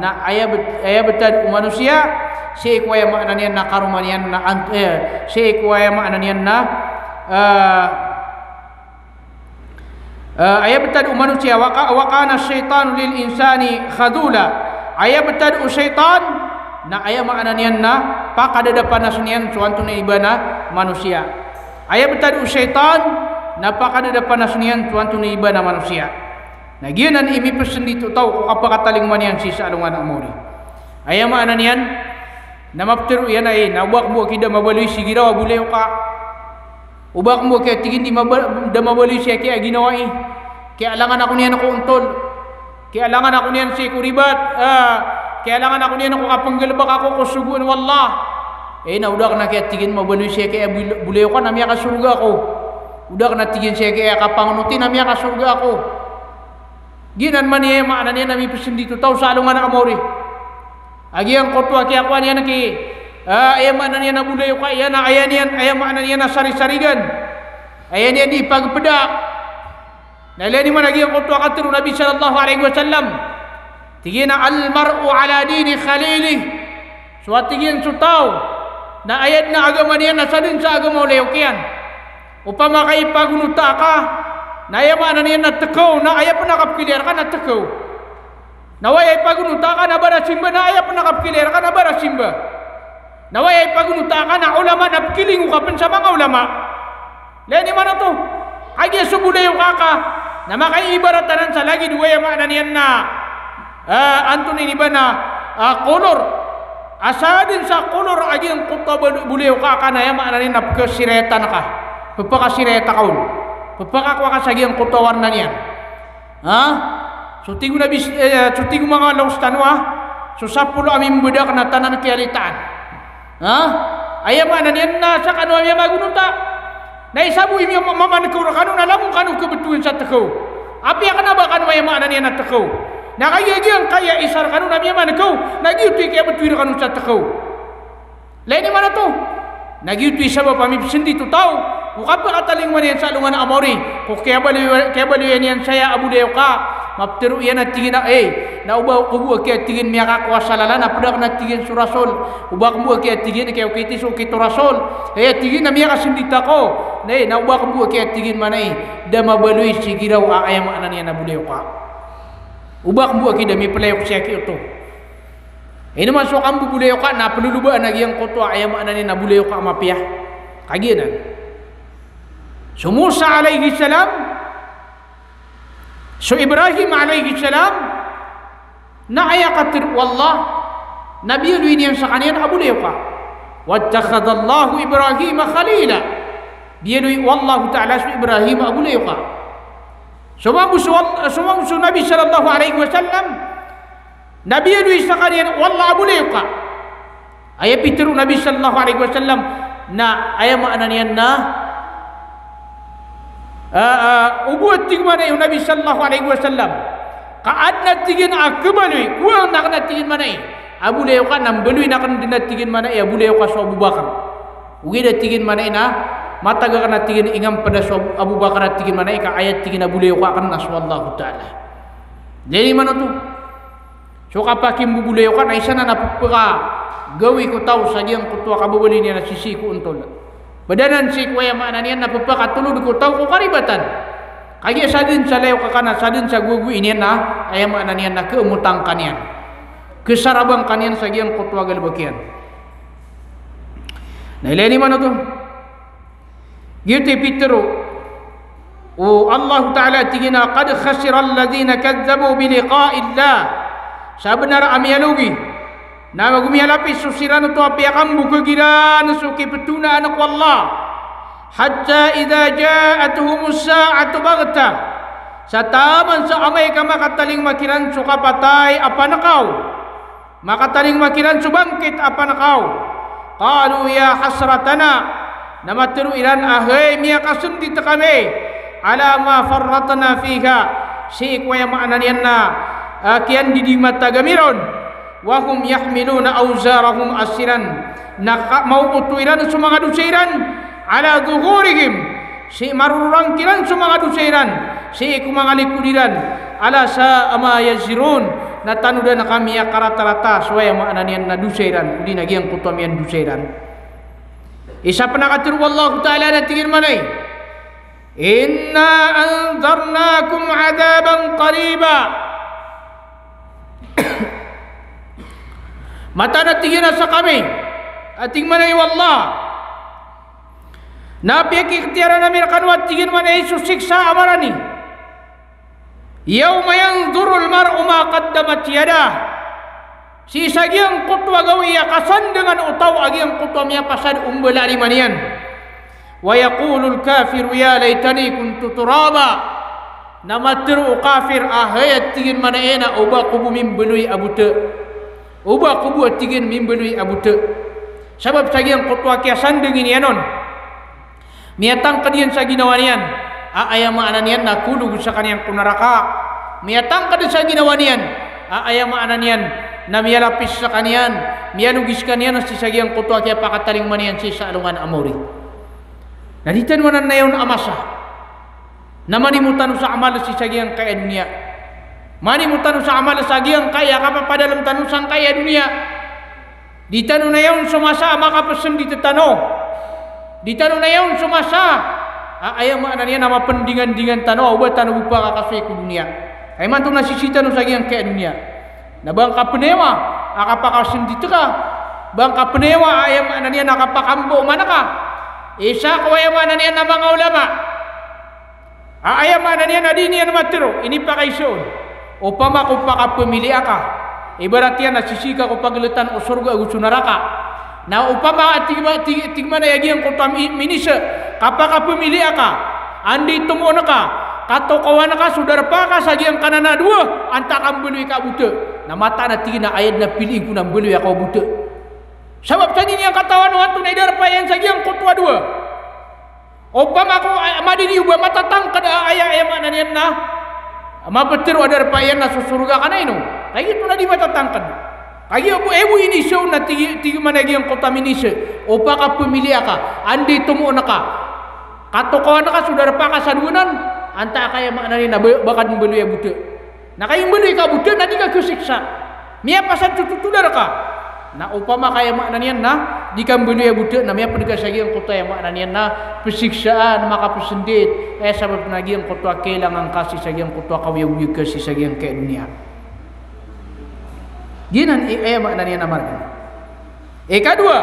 Na aya bet-, aya btad o manosiya sii ko aya maana niyan na karoma niyan na ant-, eh, sii ko aya maana niyan na, eh, eh, aya btad o manosiya, wa ka-, wa kana ash-shaytanu lil insani khadhula. Aya btad o shaytan na aya maana niyan na pakadadapanas niyan so antonaa i ba na manosiya. Aya btad o shaytan na pakadadapanas niyan so antonaa i ba na manosiya. Na giyanan i mipsndit o taw ko kapakatalingoma niyan sii sa alongan a maori. Aya maana niyan na maptharo iyan a, eh, na oba akn bo a ki da mabaloy si giraw a bolayoka. Oba akn bo a ki a tig iyan di maba-, da mabaloy si aki a ginawai. Kiyalangan ako niyan ko ontol. Kiyalangan ako niyan sii ko ribat, ah, kiyalangan ako niyan ko kapnggalbk ako ko sogoan o Allah. Eh, na oda akn a ki a tig iyan mabaloy si aki a bol-, bolayoka na miyakasorga ako. Oda akn a tig iyan si aki a kapangonoti na miyakasorga ako. Giyanan man i aya maana niyan a mipsndit o taw sa alongan a maori. A giyangkoto a kiyakowa niyan ki, Ah, aya maana niyan na bolayoka iyan na aya niyan, aya maana niyan na sarisarigan. Aya niyan di pagpeda. Na ilaya niyo man a giyangkoto a katharo o Nabi sallallahu alaihi wasallam. Tig iyan a, "Al-mar'u ala dini khalilih." So a tig iyan so taw na aya den a agama niyan na sadn sa agama o layok iyan. Opama ka ipagonota ka, na aya maana niyan na tekaw, na aya pen a kapekilay reka na tekaw. Na oway a ipagonota ka na barasimba, na aya pen a kapekilay reka na barasimba. Na oway a ipagonota ka na olama, na pekilingo ka pen sa manga olama. Ilaya niyo man oto. Kagiya so bolayoka ka na makaiibarat anan sa lagid o aya maana niyan na, ah, antonaa ini ba na, ah, kolor. A sadn sa kolor a giyangkoto a bol-, bolayoka ka na aya maana niyan na pekesirayatan ka. Pepekasirayata ka on. Pepekakowa ka sa giyangkoto a warna niyan. Ha? So tig o Nabi, eh, so tig o manga loks tano a, so sapolo a mimbedak na tanan kiyalitaan. Ha? Aya maana niyan na sekano a miyamagonota. Na isa bo i miya-, ma-, mamanekaw rekano na langon kano kebetowan sa tekaw. Apiya kena ba kano aya maana niyan na tekaw. Na kagiya giyangkaya isa rekano na miyamanekaw, na giyoto i kiyabetowi rekano sa tekaw. Ilaya niyo man oto. Na giyoto i sabap a mipesendit o taw ko kapekatalingoma niyan sa alongan a maori, ko kiyabaloy, kiyabaloyan iyan saya a bolayoka. Mapetero iyan a tig iyan a, eh, na oba ko bo aki a tig iyan miyakakowa sa lalan a ped aken a tig iyan so Rasul. Oba ko bo aki a tig iyan kiyaokit i so okit o Rasul. Eh, tig iyan a miyakasendit ako. Na, eh, na oba ko bo aki a tig iyan maana i da mabaloy si giraw a aya maana niyan a bolayoka. Oba ko bo aki da mipelayok si aki oto. Ino man so kambobolayoka na pelolobaan a giyangkoto a aya maana niyan na bolayoka a mapiya. Kagiya nan. So Musa alayhis salam, so Ibrahim alayhis salam, na aya katharo o Allah, na biyaloy niyan sekaniyan a bolayoka. Wattakhadhallahu Ibrahima khalila. Biyaloy o Allahu Ta'ala so Ibrahim a bolayoka. So mambo so, so mambo so Nabi sallallahu alayhi wasallam, na biyaloy sekaniyan o Allah a bolayoka. Aya pitero o Nabi sallallahu alayhi wasallam na aya maana niyan na, ah, ah, o bo a tig iyan maana i o Nabi sallallahu alayhi wasallam ka aden a tig iyan a kebaloy, kowan aken a tig iyan maana i a bolayoka, na mbaloyn aken den a tig iyan maana i a bolayoka so Abu Bakar. Ogaid a tig iyan maana i na matag aken a tig iyan ingampeda so Abu, Abu Bakar a tig iyan maana i ka aya tig iyan a bolayoka aken na so Allahu Ta'ala. Dai man oto. So kapakimbobolayoka na isa nan a pepekagawii ko taw sa giyangkoto a kababaloy niyan a sisii ko ontol. Badanan sii ko aya maana niyan na pepekatolod ko taw ko karibatan. Kagiya sadn sa layok ka na sadn sa gogoi niyan na aya maana niyan na keemotang ka niyan. Kesarabang ka niyan sa giyangkoto a galebek iyan. Na ilaya niyo man oto. Giyoto i pitero o Allahu Ta'ala a tig iyan a, "Qad khasira alladhina kadhdhabu bi liqa'illah." Sabenar a miyalogi na go miyalapis so siran oto a piyakambokeg iran so kipetonaan ko Allah. "Hatta idha ja'athumus sa'atu baghtah." Sa taman sa amay ka makatalingoma kiran so kapatay a panekaw. Makatalingoma kiran so bangkit a panekaw. Qalu ya hasratana. Na matero iran a hay miyakasendit kami. Ala ma farratna fiha. Sii ko aya maana niyan na, ah, kiyandidimata kami ron. Wa hum yahmiluna awzarahum a siran na ka-, maooto iran so manga dosa iran. Ala dhuhurihim. Sii marororang kiran so manga dosa iran, sii ko manga likod iran, ala sa'a ma yazirun, na tanodan a ka miyakaratarata so aya maana niyan na dosa iran, odi na giyangkoto a miyandosa iran. Isa pen a katharo o Allahu Ta'ala na tig iyan maana i, "Inna andharnakum adhaban qariba." Mataan a tig iyan a sekami, a tig iyan maana i o Allah, na piyakiktiyaran ami rekano a tig iyan maana i so siksa a marani. Yawma yanzurul mar'u ma qaddamat yadah. Sii sa giyangkoto a gawii a kasandangan o taw a giyangkoto a miyapasad o mbalarima niyan. Wa yaqulul kafiru ya laytani kuntu turaba. Na matero o kafir a hay a tig iyan maana i na oba ko bo mimbaloy a bota. Oba ko bo a tig iyan mimbaloy a bota. Sabap sa giyangkoto a kiyasandang iyan on. Miyatangked iyan sa ginawa niyan a aya maana niyan na kolog sekaniyan ko naraka. Miyatangked sa ginawa niyan a aya maana niyan Na miyalapis skaniyan, miyalogis skaniyan sii sa giyangkoto a kiyapakatalingoma niyan sii sa alongan a maori. Na di tano anan nayawn a masa na manimo tano sa amal sii sa giyangkaya doniya. Manimo tano sa amal sa giyangkaya kapapadalm tano sangkaya doniya. Di tano nayawn so masa a makapsndit tano. Di tano nayawn so masa a aya maana niyan na mapndingandingan tano, o ba tano bo pakakasoy ko doniya. Ka imanto na sisii tano sa giyangkaya doniya. Na ba ngka pnayawa a kapakasndit ka, ba ngka pnayawa a aya maana niyan na kapakambooman ka. Isa ko aya maana niyan na manga ulama a aya maana niyan na di niyan matharo, inipakaiza on. Opama ko pakapamiliya ka, ibarat iyan na sisii ka ko pagltan o sorga ago so naraka. Na opama a tig ma-, tig, tig man a giyangkoto a mi-, minisa, kapakapamiliya ka, anda i tomoon ka, katokawan ka so darpa ka sa giyangkanan a dowa, antaa ka mbaloy ka bota. Na mataan a tig iyan a aya dn a piliin ko na mbaloy ako a bota. Sabap sa di niyan katawan o antonaa i darpa iyan sa giyangkoto a dowa. Opama ko, eh, madidi o ba matatangkd a aya, aya maana niyan na maptharo a darpa iyan na so sorga ka na ino. Kagiya oto na di matatangkd. Kagiya bo, eh, bo iniza on na tig, tig man a giyangkoto a minisa, o pakapamiliya ka, anda i tomoon ka, katokawan ka so darpa ka sa dowa nan, antaa ka aya maana niyan na ba, ba ka dn mbaloy a bota. Na kagiya mbaloy ka bota na di ka kasiksa. Miyapasad so totodar ka. Na opama ka aya maana niyan na di ka mbaloy a bota na miyapd ka sa giyangkoto a aya maana niyan na psiksaan, makapsndit. Aya sabap na giyangkoto a kailangan ka sii sa giyangkoto a kaoyagoyag ka sii sa giyangkaya doniya. Giyanan i aya maana niyan na margn. Ikadowa.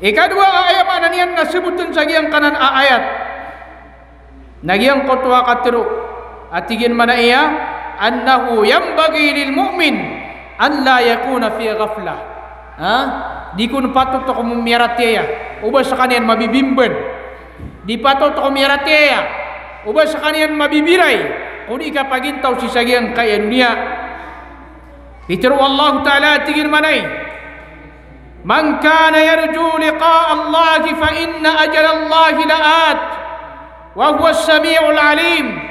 Ikadowa a aya maana niyan na sabotn sa giyangkanan a ayat. Na giyangkoto a katharo a tig iyan man a iya, annahu yanbaghi lil mu'min an la yakuna fi ghaflah. Ha? Di kon patot ko miyaratiyaya o ba skaniyan mabibimban. Di patot ko miyaratiyaya o ba skaniyan mabibiray ko di kapagintaw sii sa giyangkaya doniya. Pitharo o Allahu Ta'ala a tig iyan man a iya, man kana yarju liqa'a Allah fa inna ajala Allah la'at, wa huwa as-sami'ul alim.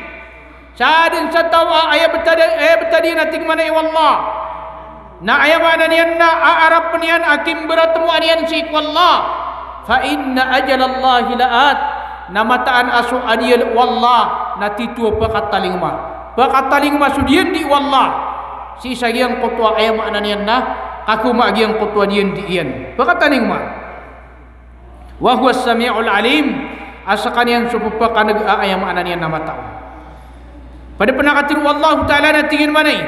Sadn sa taw a aya btad, aya btad iyan a tig man a iya o Allah na aya maana niyan na aarapn iyan a kimbaratmoan iyan sii ko Allah, fa inna ajala Allah la'at, na mataan a so adiyal o Allah na tito a pkatalingoma. Pkatalingoma so diyandi o Allah sii sa giyangkoto a aya maana niyan na kakoma a giyangkoto a diyandi iyan. Pkatalingoma. Wa huwa as-sami'ul alim, a skaniyan so pphakan'g a aya maana niyan na matao. Pd pn a katharo o Allahu Ta'ala na tig iyan man a iya,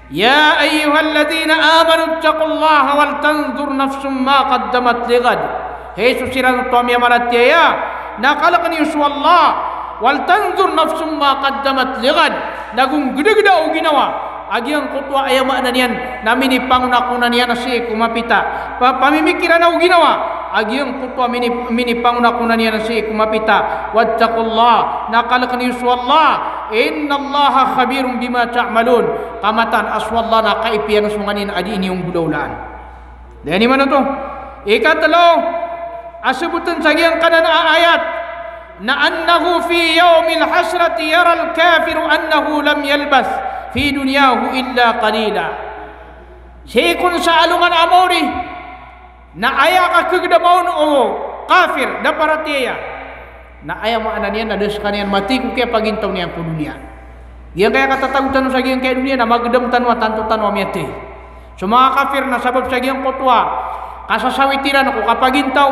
ya ayyuhalladhina amanu ittaqullaha wal tanzur nafsum ma qaddamat lighad. Hay so siran oto a miyamaratiyaya, na kalkn iyo so Allah, wal tanzur nafsum ma qaddamat lighad, na gonggdagda o ginawa a giyangkoto a aya maana niyan na minipangonakona niyan sii ko mapita. Pa-, pamimikiran o ginawa a giyangkoto a mini-, minipangonakona niyan sii ko mapita. Wattaqullah, na kalkn iyo so Allah. Innallaha khabirun bima ta'malun. Ka mataan a so Allah na kaipiyan so nganin a dii niyo nggolawlaan. Dn imanto. Ikatlo a sabotn sa giyangkanan a ayat na annahu fi yawmil hasrati yaral kafiru annahu lam yalbath fi dunyahu illa qalila. Sii kon sa alongan a maori na aya kakgdama on o kafir, da paratiyaya, na aya maana niyan na da skaniyan mathay ko kiyapagintaw niyan ko doniya. Giyangkaya katatago tano sa giyangkaya doniya na magdam tano a tanto tano a miyathay. So manga kafir na sabap sa giyangkoto a kasasawit iran ko kapagintaw,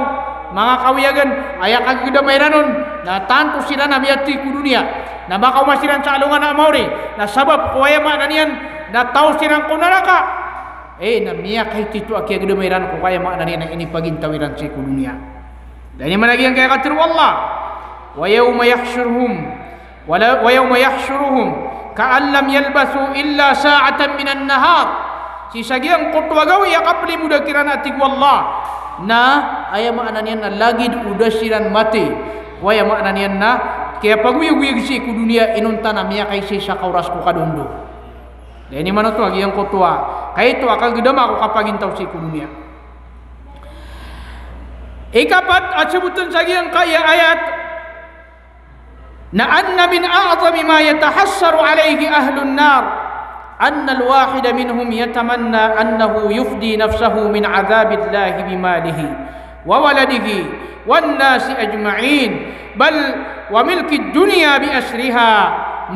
manga kawiyagan, aya kagdama iran on na tanto siran a miyathay ko doniya. Na makaoma siran sa alongan a maori na sabap ko aya maana niyan na taw siran ko naraka. Eh, na miyakaitito a kiyagdama iran ko aya maana niyan na inipagintaw iran sii ko doniya. Dn imanto a giyangkaya katharo o Allah, wa yawma yahshuruhum, wa la-, wa yawma yahshuruhum ka'an lam yalbathu illa sa'atan minan nahar. Sii sa giyangkoto a gawii a kaplimoda kiran a tig o Allah, na aya maana niyan na lagid o da siran mathay ko aya maana niyan na kiyapagoyagoyag sii ko doniya inonta na miyakaisaisa ka oras ko kadondo. Dn imanto a giyangkoto a kaito a kagdama ko kapagintaw sii ko doniya. Ikapat a sabotn sa giyangkaya ayat na anna min a'zami ma yatahassaru alayhi ahlun nar أن الواحد منهم يتمنى أنه يفدي نفسه من عذاب الله بماله وولده والناس أجمعين، بل وملك الدنيا بأسرها،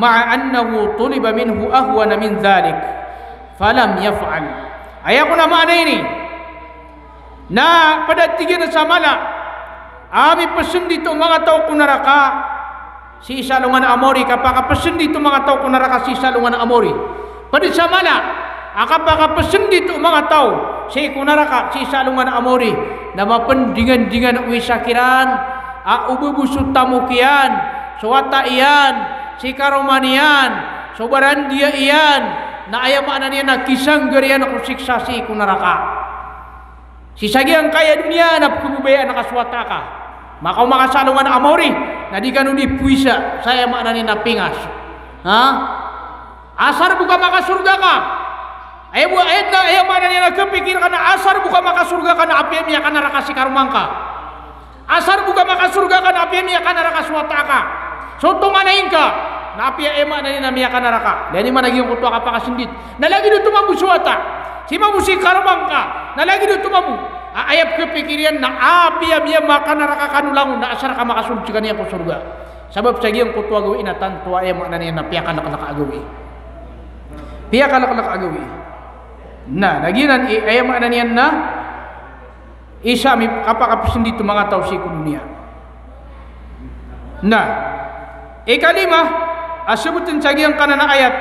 مع أنه طلب منه أهون من ذلك فلم يفعل. Aya kon a maana ini na pd a tig iyan sa mala a mipsndit o manga taw ko naraka sii sa alongan a maori, kapakapsndit o manga taw ko naraka sii sa alongan a maori. Pd sa mala a kapakapsndit o manga taw sii ko naraka sii sa alongan a maori na mapndingandingan o isa kiran a o bbo so tamok iyan, so wata iyan, si karoma niyan, so barandiya iyan, na aya maana niyan na kisanggar iyan ko siksa sii ko naraka. Sii sa giyangkaya doniya na pkhababayaan ka so wata ka. Makaoma ka sa alongan a maori na di kano di powisa sa aya maana niyan na pingas. Ha? Asar bo ka makasorga ka. Aya bo, aya na, aya maana niyan na khapikir ka na asar bo ka makasorga ka na apiya miyakanaraka si karoma ngka. Asar bo ka makasorga ka na apiya miyakanaraka so wata ka. So tonganay ngka na apiya, aya maana niyan na miyakanaraka. Lagid iyan mambo a kapakasndit na lagid oto mambo so wata, si mambo si karoma ngka, na lagid oto mambo a aya pkhapikir iyan na apiya miyakanaraka kano langon na asar ka makasold skaniyan ko sorga. Sabap sa giyangkoto a gawii na tanto a aya maana niyan na piyakalklk a gawii. Piyakalklk a gawii. Na, na giyanan i aya maana niyan na isa a mipkapakapsndit o manga taw sii ko doniya. Na ikalima a sabotn sa giyangkanan a ayat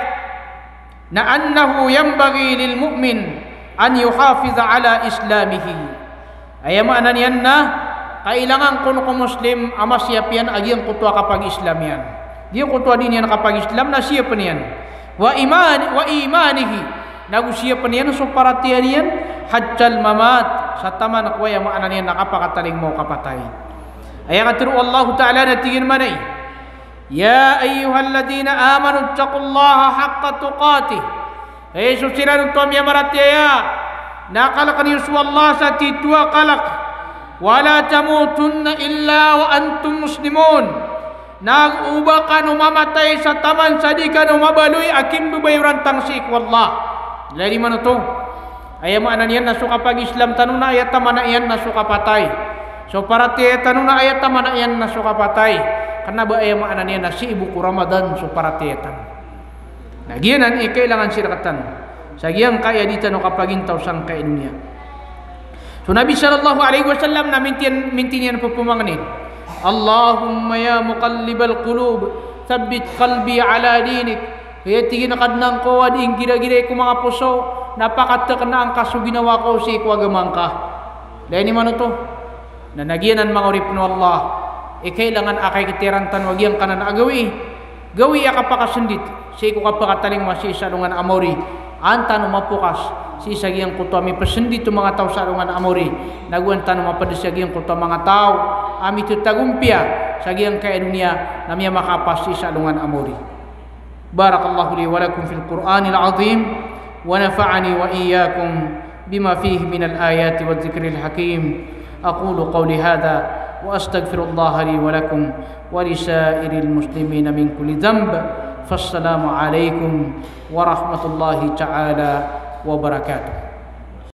na أنه ينبغي للمؤمن أن يحافظ على إسلامه. Aya maana niyan na kailangan kon ko Muslim a masiyap iyan a giyangkoto a kapag-Islam iyan. Giyangkoto a dii niyan kapag-Islam na siyapn iyan. Wa iman, wa imanihi. Nago siyapn iyan so paratiyaya niyan, hatta al-mamat, sa taman ko aya maana niyan na kapakatalingoma o kapatay. Aya katharo o Allahu Ta'ala na tig iyan mambo a, "Ya ayyuhalladhina amanu ittaqullaha haqqa tuqatih." Hay so siran oto a miyamaratiyaya, na kalkn iyo so Allah sa titho a kalk. "Wa la tamutunna illa wa antum muslimun." Na oba kano mamatay sa taman sa di kano mabaloy a kimbabayorantang sii ko Allah. Lagid iman oto. Aya maana niyan na so kapag-Islam tano na aya taman iyan na so kapatay. So paratiyaya tano na aya taman iyan na so kapatay. Kna ba aya maana niyan na sii bo ko Ramadan so paratiyaya tano. Na giyanan i kailangan sii rktano sa giyangkaya dii tano kapagintaw sangkaya doniya. So Nabi sallallahu alaihi wasallam na minti iyan, minti niyan pphamangnin, "Allahumma ya muqallibal qulub, thabbit qalbi ala dinik." Hay tig iyan a Kadnan ko a dii nggiragirai ko manga poso, na pakatkna angka so ginawa ko sii ko agama ngka. Lagid iman oto. Na, na giyanan manga oripn o Allah i kailangan a kaikhtiyaran tano a giyangkanan a gawii. Gawii a kapakasndit sii ko kapakatalingoma sii sa alongan a maori. An tano mapokas sii sa giyangkoto a mipsndit o manga taw sa alongan a maori. Nago an tano mapd sa giyangkoto a manga taw a mitotagompiya sa giyangkaya doniya na miyamakaapas sii sa alongan a maori. بارك الله لي ولكم في القرآن العظيم، ونفعني وإياكم بما فيه من الآيات والذكر الحكيم. أقول قولي هذا وأستغفر الله لي ولكم ولسائر المسلمين من كل ذنب. فالسلام عليكم ورحمة الله تعالى وبركاته.